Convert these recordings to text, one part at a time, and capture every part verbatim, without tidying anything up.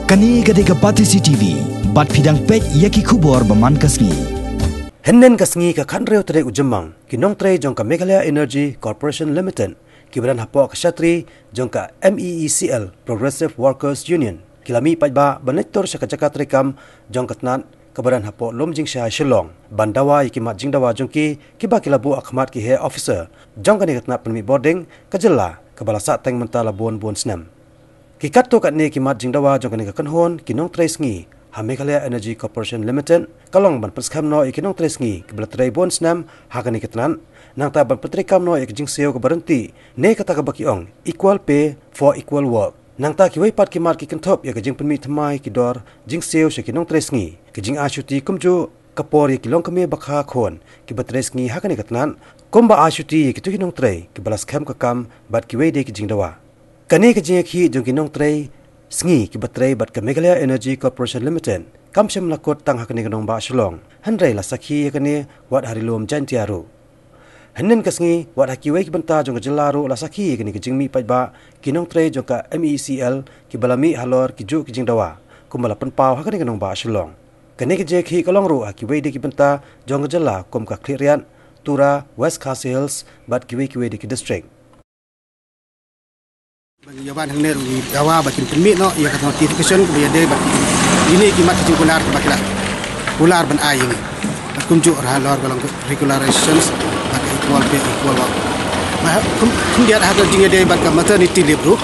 Kane ka dei ka Batesi T V, bad phi dang peit ïa ki khubor ba man ka sngi. Hynnin ka sngi ka khathynriew tarik u Jymmang, ki nongtrei jong ka Meghalaya Energy Corporation Limited, kiba don hapoh ka shatri jong ka M E E C L Progressive Workers Union, ki la mih paidbah ban leit tur sha ka jaka treikam jong ka tnat kaba don hapoh Lumjingshai, Shillong, ban dawa ïa ki mat jingdawa jong ki, kiba ki la buh ha khmat ki heh officer jong kane ka tnat pynmih bording ka jylla, kaba la sahteng mynta la bun bun snem. Ki katto katne ki mat jingdawa jong kane ka kynhun ki nongtrei sngi ha Meghalaya Energy Corporation Limited ka long ban pynskhem noh ïa ki nongtrei sngi kiba la trei bun snem ha kane ka tnat, nangta ban pyntreikam noh ïa ka jingsiew kaba ryntih, ne kata kaba ki ong equal pay for equal work. Nangta kiwei pat ki mat ki kynthup ïa ka jingpynmih thymmai ki dor jingsiew sha ki nongtrei sngi, ka jingai shuti kumjuh ka por ïa ki longkmie bakha khun kiba trei sngi ha kane ka tnat, kumba ai shuti ïa kito ki nongtrei kiba la skhem ka kam, bad kiwei de ki jingdawa. Kane ka jingïakhih jong ki nongtrei sngi kiba trei bad ka Meghalaya Energy Corporation Limited kam shym la kut tang ha kane ka nongbah Shillong, hynrei la sakhi ïa kane wat ha ri lum Jaintia ruh. Hynnin ka sngi, wat ha kiwei ki bynta jong ka jylla ruh la sakhi ïa kane ka jingmih paidbah ki nongtrei jong ka M E E C L, kiba la mih halor kijuh ki jingdawa, kumba la pynpaw ha kane ka nongbah Shillong. Kane ka jingïakhih ka long ruh ha kiwei de ki bynta jong ka jylla kum ka Khliehriat, Tura, West Khasi Hills, bad kiwei kiwei de ki district. Ban ïa ban hangne ruh ngi dawa ba kin pynmih noh ïa ka notification kaba ïadei bad kine ki mat ki jingkular kaba ki la kular ban ai ïa ngi. Bad kumjuh ruh halor ka long regularizations bad ka equal pay equal work. Ba kum, khyndiat ha ka jingïadei bad ka maternity leave ruh,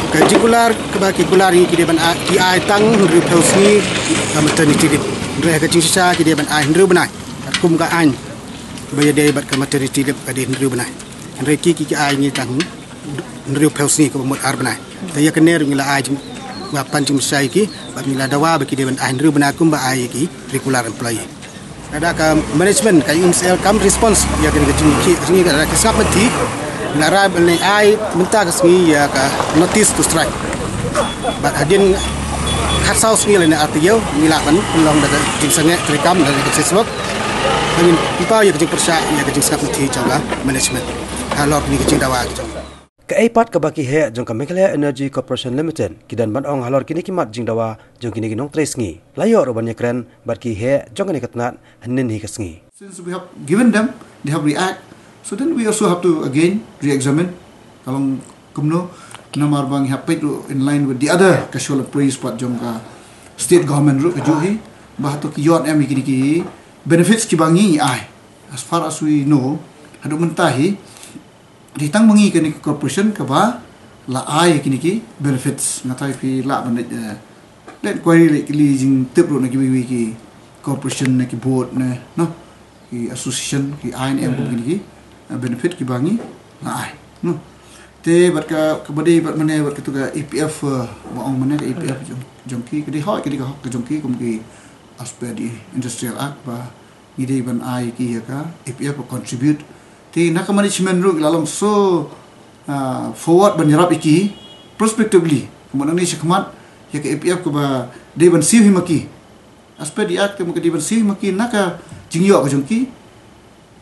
ka jingkular kaba ki kular ïa ngi ki dei ban ai, ki ai tang hynriewphew sngi ka maternity leave. Hynrei ha ka jingshisha ki dei ban ai hynriew bnai. Bad kum ka aiñ kaba ïadei bad ka maternity leave ka dei hynriew bnai. Hynrei ki, ki, ki ai ngi tang hynriewphew sngi kaba mut ar bnai. Te ïa kane ruh ngi la ai jing, ba pan jingmynsiem ïa ki, bad ngi la dawa ba ki dei ban ai hynriew bnai kumba ai ïa ki regular employee. Lada ka management ka M E E C L kam response ïa kane ka jingïakhih, ka jingïakhih ka sngap mynta, ngi la rai ban ai mynta ka sngi ïa ka notice to strike. Bad hadien khatsaw sngi lane ar taïew ngi lah ban pynlong da ka jingsangeh treikam da ka Facebook. Ba ngin pynpaw ïa ka jingpyrshah ïa ka jingsngap mynta jong ka management halor kane ka jingdawa ka jong. Kaei pat kaba ki heh jong ka Meghalaya Energy Corporation Limited ki don ban ong halor kine ki mat jingdawa jong kine ki nongtrei sngi. La ïoh ruh ban ïakren bad ki heh jong kane ka tnat hynnin hi ka sngi. Since we have given them, they have react. So then we also have to again re-examine. Ka long kumno, namar ba ngi hap peit ruh in line with the other casual employees pat jong ka state government ruh kajuh hi. Ba hato ki ïoh em ïa kine ki benefits kiba ngi ai. As far as we know, haduh mynta hi, dei tang ma ngi kane ka corporation kaba la ai kine ki benefits. Nga tharai phi lah ban leit, eh, leit inquiry, leit kylli jingtip ruh na kiwei kiwei ki corporation, na ki board, na, no, ki association, ki ai ne em kum kine ki, eh, benefit kiba ngi la ai, no. Te bad ka, kaba dei bad mane bad katu ka E P F, eh, ba ong mane ka E P F jong, jong ki, ka dei hok, ka dei ka hok ka jong ki kum ki as per the Industrial Act ba ngi dei ban ai ki ïa ka E P F ba contribute. Te na ka management ruh ki la long so, ah, forward ban ïarap ïa ki prospectively. Kumba nangne shakhmat ïa ka E P F kaba dei ban siew hi ma ki. As per the act, te ma ka dei ban siew hi ma ki na ka jingïoh ka jong ki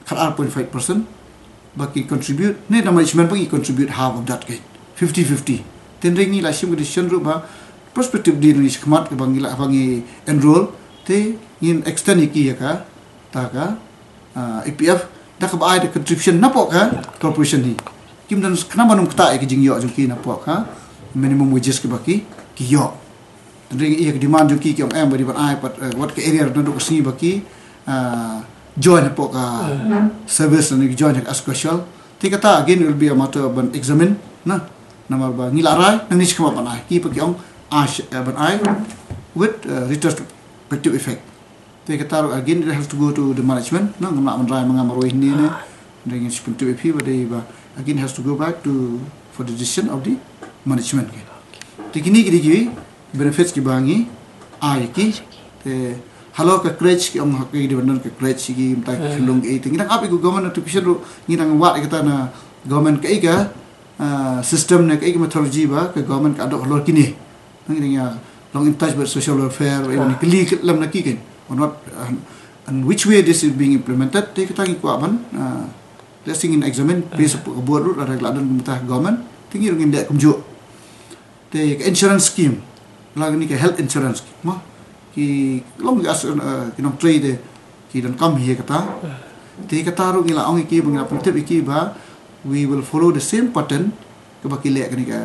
khatar point five percent ba ki contribute, ne na management ba ki contribute half of that, ka fifty fifty. Te hynrei ngi la shim ka decision ruh ba prospectively nangne shakhmat kaba ngi la, ba ngi enroll, te ngin extend ïa ki ïa ka ta ka, ah, E P F, da kaba ai da contribution napoh ka corporation hi. Kim don khnang ban ym ktah ïa ka jingïoh jong ki napoh ka minimum wages kaba ki, ki ïoh. Te hynrei ïa ka demand jong ki, ki ong em ba dei ban ai pat, eh, wat ka arrear naduh ka sngi ba ki, ah, join hapoh ka service, ne ki join ha ka as casual. Te kata again will be a matter ban examine, na. Namar ba ngi la rai nangne shakhmat ban ai, ki pat ki ong ai sh-, eh, ban ai with, eh, retrospective effect. Te kata ruh again it has to go to the management, no, ngam lah ban rai ma nga marwei hynne ne. Hynrei ngin sa pyntieng ïa phi ba dei ba again has to go back to, for the decision of the management. Te kine ki dei ki benefits kiba ngi ai ki. Te halor ka crèche, ki ong ha ki dei ban don ka crèche, ki mynta ki khyllung ki, te ngi dang ap ïa ka government notification ruh, ngi dang wad ïa kata na government, kaei ka, ah, system ne kaei ka methodology ba ka government ka adopt halor kine. Ngi dang ïa long in touch with social welfare, ba ïa kylli lem na ki kan, on what, and, and which way this is being implemented, te kata ngi kwah ban, ah, let's say ngin examine, based upon ka buit ruh, lada ka la don mynta government, te ngi ruh ngin leh kumjuh. Te ka insurance scheme, la kane ka health insurance, ma ki long ki as, uh, ki nongtrei te ki donkam hi kata. Te kata ruh ngi la ong ïa ki ba ngi la pyntip ïa ki ba we will follow the same pattern kaba ki leh kane ka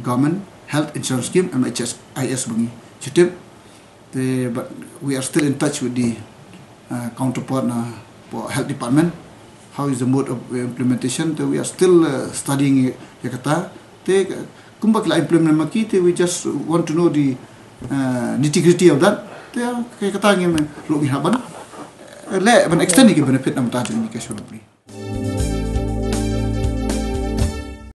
Government Health Insurance Scheme, M H I S ba ngi ju tip. Te, but we are still in touch with the, uh, counterpart na, for health department. How is the mode of implementation? Te we are still, uh, studying ïa kata. Te kumba ki la implement ma ki, te we just want to know the, uh, nitty gritty of that. Te ïa kata ngin ruh ngi hap ban, uh, leh ban extend ïa ki benefit namar ta jong ngi ka shuwa.